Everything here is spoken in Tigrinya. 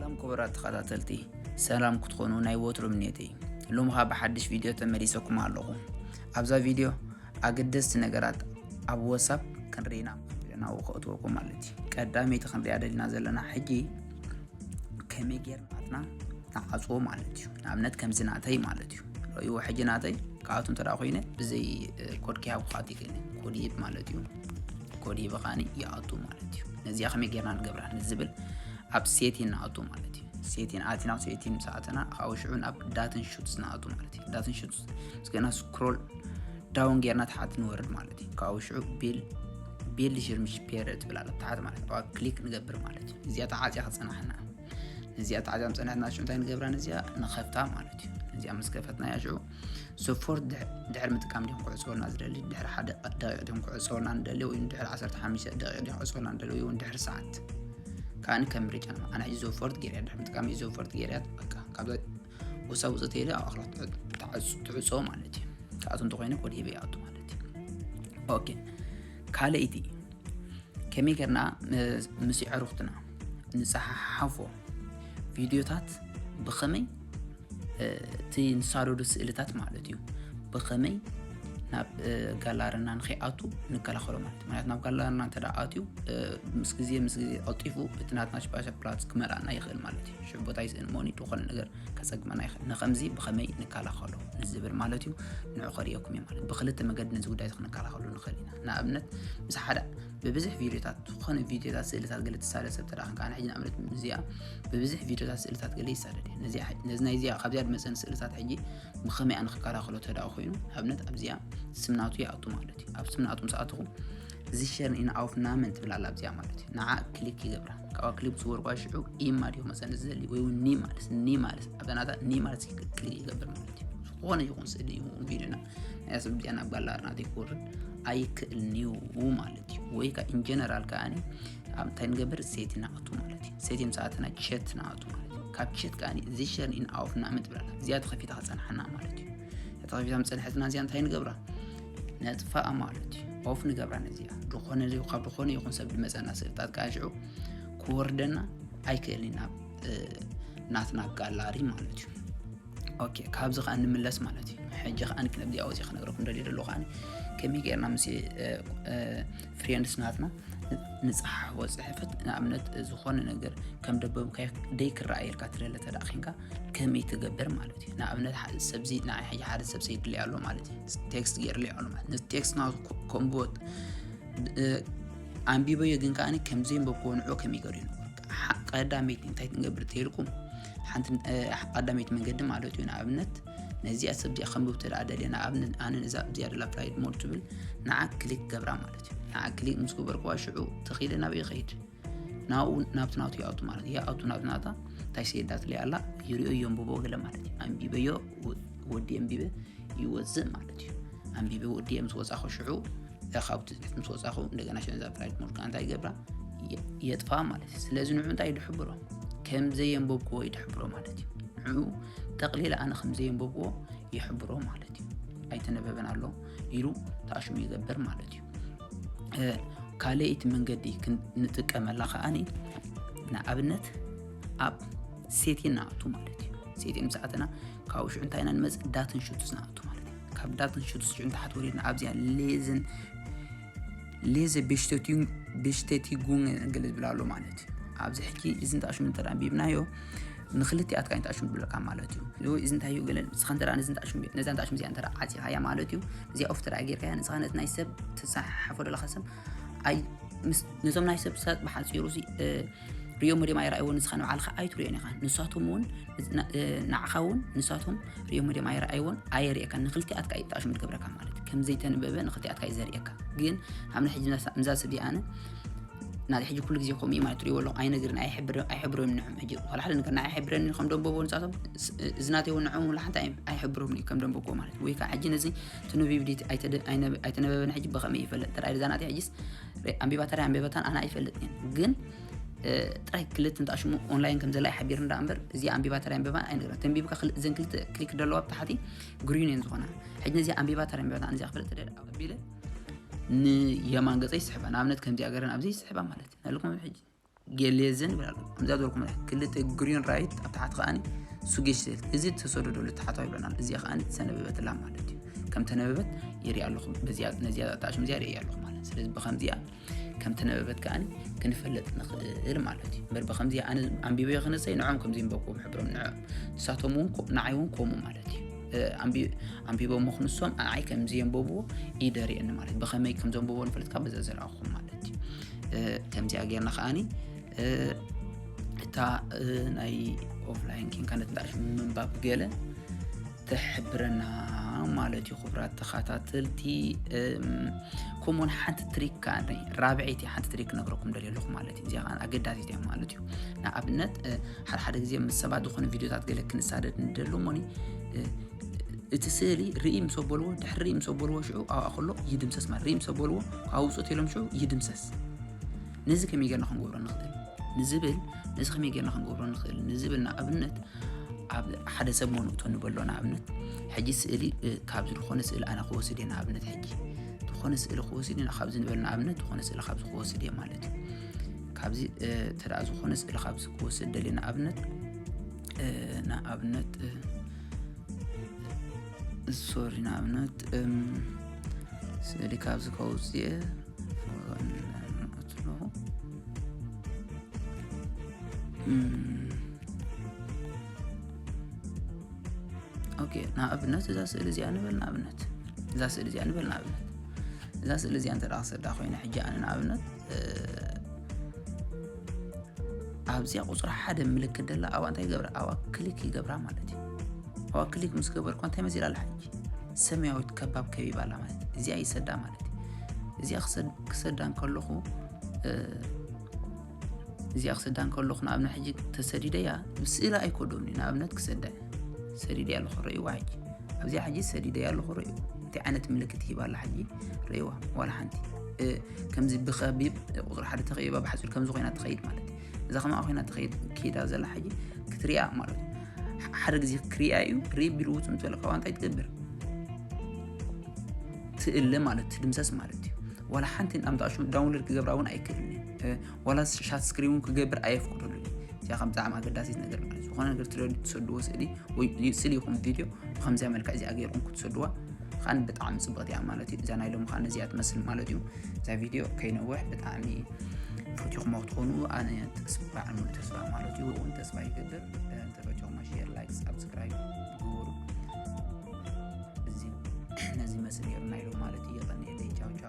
ሰላም ክቡራት ተኸታተልቲ፣ ሰላም ክትኾኑ ናይ ወትሩ እምነተይ። ሎሚ ኸኣ ብሓድሽ ቪድዮ ተመሊሰኩም ኣለኹ። ኣብዛ ቪድዮ ኣገደስቲ ነገራት ኣብ ዋትሳፕ ክንርኢና ኢና፣ ከእትወኩም ማለት እዩ። ቀዳመይቲ ክንሪኣ ደሊና ዘለና ሕጂ ከመይ ጌርና ናትና ንዓጽዎ ማለት እዩ። ንኣብነት ከምዚ ናተይ ማለት እዩ። ረእይዎ ሕጂ ናተይ ክኣቱ እንተ ደኣ ኮይነ ብዘይ ኮድ ክሃብኩ ክኣቱ ይኽእል እዩ። ኮድ ይህብ ማለት እዩ። ኮድ ይህብ ከኣኒ ይኣቱ ማለት እዩ። ነዚኣ ከመይ ጌርና ንገብራ ንዝብል ኣብ ሴቲን ንኣቱ ማለት እዩ። ሴቲን ኣቲና ሴቲን ምስ ኣተና ካብኡ ሽዑ ናብ ዳትን ሹትስ ንኣቱ ማለት እዩ። ዳትን ሹትስ ምስ ገና ስክሮል ዳውን ጌርና ታሕቲ ንወርድ ማለት እዩ። ካብኡ ሽዑ ቢል ቢልድ ሺርምሽ ፔር ትብል ኣላ ታሕቲ ማለት እዩ። ኣብኣ ክሊክ ንገብር ማለት እዩ። እዚኣ ተዓጽያ ክጸናሕና ነዚኣ ተዓጽያ ምጸናሕና ሽዑ እንታይ ንገብራ ነዚኣ ንኸፍታ ማለት እዩ። ነዚኣ ምስ ከፈትናያ ሽዑ ሶፍትወር ድሕ- ድሕሪ ምጥቃም ዲኹም ክዕጽወልና ዝደሊ ድሕሪ ሓደ ደቂቕ ዲኹም ክዕጽወልና ንደሊ ወይ ድሕሪ ዓሰርተ ሓሙሽተ ደቂቕ ዲኹም ክዕጽወልና ንደሊ ወይ እውን ድሕሪ ሰዓት ከኣኒ ከም ምርጫ ነው። ኣነ ሕጂ ሶፍትወር ገይርያ ድሕሪ ምጥቃም እዩ ሶፍትወር ገይርያ በቃ ካብዛ ውሳ ውፅእ ተይለ ኣብ ኣኽላ ትዕጾ ማለት እዩ። ከኣቱ እንተኮይነ ኮድ ሂበ ይኣቱ ማለት እዩ። ኦኬ ካልኣይቲ ከመይ ጌርና ምስ ኣዕሩኽትና ንጸሓሓፎ ቪድዮታት ብኸመይ እቲ ንሳደዱ ስእልታት ማለት እዩ ብኸመይ ናብ ጋላርና ንኸይኣቱ ንከላኸሎ ማለት እዩ። ምክንያቱ ናብ ጋላርና እንተ ኣትዩ ምስ ግዜ ምስ ግዜ ቀልጢፉ እቲ ናትና ሽባሻ ፕላትስ ክመልኣና ይኽእል ማለት እዩ። ሽዑ ቦታ ይስእን መሆኒ ዝኾነ ነገር ከጸግመና ይኽእል። ንኸምዚ ብኸመይ ንከላኸሎ ንዝብል ማለት እዩ። ንዑ ከርእየኩም እዩ ማለት ብክልተ መገዲ ነዚ ጉዳይ እዚ ክንከላኸሉ ንኽእል ኢና። ንኣብነት ምስ ሓደ ብብዝሕ ቪድዮታት ዝኾነ ቪድዮታት ስእልታት ገለ ትሳደ ሰብ ተደኣ ክንከዓ ሕጂ ንኣብነት እዚኣ ብብዝሕ ቪድዮታት ስእልታት ገለ ይሳደድ እየ። ነዚ ናይ እዚኣ ካብዚኣ ድመፀን ስእልታት ሕጂ ብኸመይ ኣነ ክከላኸሎ ተደኣ ኮይኑ ኣብነት ኣብዚኣ ስምናቱ ይኣቱ ማለት እዩ። ኣብ ስምናቱ ምስ ኣትኹ እዚ ሸር ኢን ኣውፍ ናመን ትብል ኣላ ኣብዚኣ ማለት እዩ። ንዓ ክሊክ ይገብራ ካብኣ ክሊክ ዝወርኳ ሽዑ ኢማ ዲኹ መፀን ዝደሊ ወይ እውን ኒ ማለት ኒ ማለት ኣብዛ ናታ ኒ ማለት ክሊክ ይገብር ማለት እዩ። ዝኾነ ይኹን ስእሊ ይኹን ቪድዮና ናይ ሰብ እዚኣ ናብ ጋላሪ ናተይ ክወርድ ኣይክእልን እዩ ማለት እዩ። ወይ ከዓ ኢንጀነራል ከዓኒ ኣብ እንታይ ንገብር ሴቲ ንኣቱ ማለት እዩ። ሴቲ ምስ ኣተና ቸት ንኣቱ ማለት እዩ። ካብ ቸት ከዓኒ እዚ ሸር ኢን ኣውፍ ናመን ትብል ኣላ እዚኣ ተኸፊታ ክፀንሓና ማለት እዩ። ተኸፊታ ምፀንሐትና እዚኣ እንታይ ንገብራ ነጥፋኣ ማለት እዩ። ኦፍ ንገብራ ነዚኣ ዝኾነ ካብ ዝኾነ ይኹን ሰብ ዝመፀና ስእልታት ከዓ ሽዑ ክወርደና ኣይክእልን ናብ ናትና ጋላሪ ማለት እዩ። ኦኬ ካብዚ ከዓ ንምለስ ማለት እዩ። ሕጂ ከዓ ንክነብዚኣ ወፂ ክነግረኩም ደልየ ደሎ ከዓ ከመይ ጌርና ምስ ፍሬንድስ ናትና ንፅሓሕቦ ፅሕፈት ንኣብነት ዝኾነ ነገር ከም ደበብካዮ ደይ ክረኣየልካ ትደለ ተደኣ ኮንካ ከመይ ትገብር ማለት እዩ። ንኣብነት ሰብዚ ንዓይ ሕጂ ሓደ ሰብ ሰይድለይ ኣሎ ማለት እዩ። ቴክስት ገይርለይ ኣሎ ማለት ነቲ ቴክስት ናቱ ከንብቦ ኣንቢበዮ ግን ከዓኒ ከምዘይ ንበብክዎ ንዑ ከመይ ገሩ ይነግሩ ቀዳመይቲ እንታይ ትንገብር ተይልኩም ሓንቲ ቀዳመይቲ መንገዲ ማለት እዩ። ንኣብነት ነዚኣ ሰብ ዚኣ ከንብብ ተደኣ ደልየ ንኣብነት ኣነ ነዛ ኣብዚኣ ደላ ፍላይት ሞድ ትብል ንዓ ክሊክ ገብራ ማለት እዩ። ንዓ ክሊክ ምስ ገበርክዋ ሽዑ ተኺለ ናበይ ይኸይድ ናብኡ ናብቲ ናቱ ይኣቱ ማለት እዩ። ይኣቱ ናብቲ ናታ እንታይ ሰይዳትለይ ኣላ ይሪኦ የንብቦ ገለ ማለት እዩ። ኣንቢበዮ ወዲ ኣንቢበ ይወፅእ ማለት እዩ። ኣንቢበ ወዲ ምስ ወፃኹ ሽዑ ካብ ትፅሕት ምስ ወፃኹ እንደገና ሸንዛ ፍላይት ሞድ ከዓ እንታይ ይገብራ የጥፋ ማለት እዩ። ስለዚ ንዑ እንታይ ድሕብሮ ከም ዘየንበብክዎ ይድሕብሮ ማለት እዩ። ንዑ ጠቕሊል ኣነ ከም ዘየንበብክዎ ይሕብሮ ማለት እዩ። ኣይተነበበን ኣሎ ኢሉ ተኣሽሙ ይገብር ማለት እዩ። ካልኣይቲ መንገዲ ክንጥቀመላ ከዓኒ ንኣብነት ኣብ ሴቲን ንኣቱ ማለት እዩ። ሴቲን ምስ ኣተና ካብኡ ሽዑ እንታይ ኢና ንመፅእ ዳትን ሹትስ ንኣቱ ማለት እዩ። ካብ ዳትን ሹትስ ሽዑ ንታሕት ወሪድና ኣብዚኣ ሌዝን ሌዘ ቤሽተቲጉን ገለ ዝብል ኣሎ ማለት እዩ። ኣብዚ ሕጂ እዚ እንተኣሽሙ እንተ ኣንቢብናዮ ንክልቲኣትካ እንታይ ኣሽሙ ዝብለካ ማለት እዩ። እዚ እንታይ እዩ ገለ ንስኻ እንተ ነዚ እንታይ ኣሽሙ ነዛ እንታይ ኣሽሙ እዚኣ እንተ ዓፂኻያ ማለት እዩ። እዚኣ ኦፍ ተደኣ ጌርካያ ንስኻ ነቲ ናይ ሰብ ትሰሓሓፎ ዘለኻ ሰብ ኣይ ነዞም ናይ ሰብ ብሓፂሩ ሪኦም ወዲኦም ኣይረኣይዎ ንስኻ ንባዕልኻ ኣይትሪኦን ኢኻ። ንሳቶም እውን ንዓኻ እውን ንሳቶም ሪኦም ወዲኦም ኣይረኣይዎን ኣየርእየካ ንክልቲኣትካ እዩ ተኣሽሙ ዝገብረካ ማለት ከም ዘይተንበበ ንክልቲኣትካ እዩ ዘርእየካ። ግን ኣብ ናይ ሕጂ ምዛ ሰብ ኣነ ናቲ ሕጂ ኩሉ ግዜ ከምኡ ማለት ትሪእዎ ኣለኹ ኣይነግርን ኣይሕብሮም ንዕም ሕጂ ዋላ ሓደ ነገር ንዓይ ኣይሕብረኒ ከም ደንበቦ ንሳቶም እዚ ናተይ እውን ንዕም ዋላ ሓንቲ ኣይሕብሮም ከም ደንበቦ ማለት ወይ ከዓ ሕጂ ነዚ ትኖ ቪቪዲቲ ኣይተነበበን ሕጂ ብኸመይ ይፈልጥ ተራይ ዛናተይ ሕጂስ ኣንቢባታን ኣንቢባታን ኣነ ኣይፈልጥን ግን ጥራይ ክልተ እንተኣሽሙ ኦንላይን ከም ዘላ ይሓቢር እንዳ እምበር እዚ ኣንቢባታን ኣንቢባን ኣይነግረን ተንቢብካ እዘን ክልተ ክሊክ ደለዋ ብታሕቲ ግሪን እየን ዝኾና ሕጂ ነዚ ኣንቢባታን ኣንቢባታን እዚኣ ክፈልጥ ደለ ኣቢለ ንየማን ገፀ ይስሕባ ንኣብነት ከምዚኣ ገረን ኣብዚ ይስሕባ ማለት እዩ ናልኩም ሕጂ ጌሌዝን ይብላሉ። ከምዛ ዝበልኩም ክልተ ግሪን ራይት ኣብ ታሕቲ ከኣኒ ሱጌሽን፣ እዚ ተሰደደሉ ታሕታዊ ይብለናል። እዚኣ ከኣኒ ተነበበትላ ማለት እዩ። ከም ተነበበት የርኢ ኣለኹ። በዚኣ ነዚኣ ኣጣሽም እዚኣ ርኢ ኣለኹ ማለት። ስለዚ ብከምዚኣ ከም ተነበበት ከኣኒ ክንፈልጥ ንኽእል ማለት እዩ። እምበር ብከምዚኣ ኣነ ኣንቢበዮ ክነሰይ ንዖም ከምዚ ይንበብኩም ሕብሮም ንዖም ንሳቶም እውን ኮ- ንዓይ እውን ከምኡ ማለት እዩ። ኣንቢቦሞ ክንሶም ንዓይ ከምዚ የንበብዎ ኢደርእየኒ ማለት እዩ። ብኸመይ ከም ዘንበብዎ ንፈልጥካ በዛ ዘርኣኹም ማለት እዩ። ከምዚኣ ጌርና ከዓኒ እታ ናይ ኦፍላይን ኪንካ ነትንጣሽ ምንባብ ገለ ተሕብረና ማለት እዩ። ክቡራት ተኸታተልቲ ከምኡውን ሓንቲ ትሪክ ከዓኒ ራብዐይቲ ሓንቲ ትሪክ ክነግረኩም ደልየ ኣለኹ ማለት እዩ። እዚኣ ከዓኒ ኣገዳሲት እያ ማለት እዩ። ንኣብነት ሓደ ሓደ ግዜ ምስ ሰባት ዝኾነ ቪዲዮታት ገለ ክንሳደድ ንደሉ እሞኒ እቲ ስእሊ ርኢ ምስ ኣበልዎ ድሕሪ ርኢ ምስ ኣበልዎ ሽዑ ኣብኣ ከሎ ይድምሰስ ማለት ርኢ ምስ ኣበልዎ ኣውፅእ ኢሎም ሽዑ ይድምሰስ። ነዚ ከመይ ጌርና ክንገብሮ ንኽእል ንዝብል ነዚ ከመይ ጌርና ክንገብሮ ንኽእል ንዝብል ንኣብነት ኣብ ሓደ ሰብ መንእቶ ንበሎ ንኣብነት ሕጂ ስእሊ ካብዚ ዝኾነ ስእሊ ኣነ ክወስድ እየ ንኣብነት ሕጂ ዝኾነ ስእሊ ክወስድ እየ ካብዚ ንበል ንኣብነት ዝኾነ ስእሊ ካብዚ ክወስድ እየ ማለት እዩ። ካብዚ ተደኣ ዝኾነ ስእሊ ካብዚ ክወስድ ደልየ ንኣብነት ንኣብነት ሶሪ ንኣብነት ስእሊ ካብዚ ከውፅእ ኣለኹ። ኦኬ ንኣብነት እዛ ስእሊ እዚኣ ንበል ንኣብነት እዛ ስእሊ እዚኣ ንበል ንኣብነት እዛ ስእሊ እዚኣ እንተ ክሰዳ ኮይነ ሕጂ ኣነ ንኣብነት ኣብዚኣ ቁፅሪ ሓደ ምልክት ደላ ኣብኣ እንታይ ይገብራ ኣብኣ ክሊክ ይገብራ ማለት እዩ። ኣብኣ ክሊክ ምስ ገበርኳ እንታይ መሲላ ኣላ ሕጂ ሰማያዊት ከባብ ከቢባ ኣላ ማለት እዩ። እዚኣ ይሰዳ ማለት እዩ። እዚኣ ክሰዳ እንከለኹ እዚኣ ክሰዳ እንከለኹ ንኣብነት ሕጂ ተሰዲደያ ብስእላ ኣይኮዶምኒ ንኣብነት ክሰዳ ሰዲደ ኣለኹ ርእይዋ ሕጂ ኣብዚኣ ሕጂ ሰዲደ ኣለኹ ርእዩ እንታይ ዓይነት ምልክት ሂባ ኣላ ሕጂ ርእይዋ ዋላ ሓንቲ ከምዚ ብኸቢብ ቁፅሪ ሓደ ተኸቢባ ብሓፂር ከምዚ ኮይና ትኸይድ ማለት እዩ። እዛ ከማኣ ኮይና ትኸይድ ከይዳ ዘላ ሕጂ ክትሪኣ ማለት እዩ። ሓደ ግዜ ክሪኣ እዩ ሪእ ቢሉ ውፅእ ምስ በለ ካብኣ እንታይ ትገብር ትእለ ማለት ትድምሰስ ማለት እዩ። ዋላ ሓንቲ ኣምጣሹ ዳውንሎድ ክገብራ እውን ኣይክእልን እዩ። ዋላ ሻት ስክሪን እውን ክገብር ኣየፍቅደሉ እዩ። እዚኣ ከም ብጣዕሚ ኣገዳሲት ነገር ማለት እዩ። ዝኾነ ነገር ትደልዩ ትሰድዎ ስእሊ ወይ ስእሊ ይኹን ቪድዮ ብከምዚያ መልክዕ እዚኣ ገይርኩም ክትሰድዋ ከዓን ብጣዕሚ ፅብቕቲ እያ ማለት እዩ። እዛ ናይ ሎም ከዓ ነዚኣ ትመስል ማለት እዩ። እዛ ቪድዮ ከይነውሕ ብጣዕሚ ፈትኹም ክትኾኑ ኣነ ተስፋ ሙሉ ተስፋ ማለት እዩ። እውን ተስፋ ይገብር እንተፈትኹም ሼር ላይክ ሳብስክራይብ ግበሩ። እዚ ነዚ መስል ነይሩ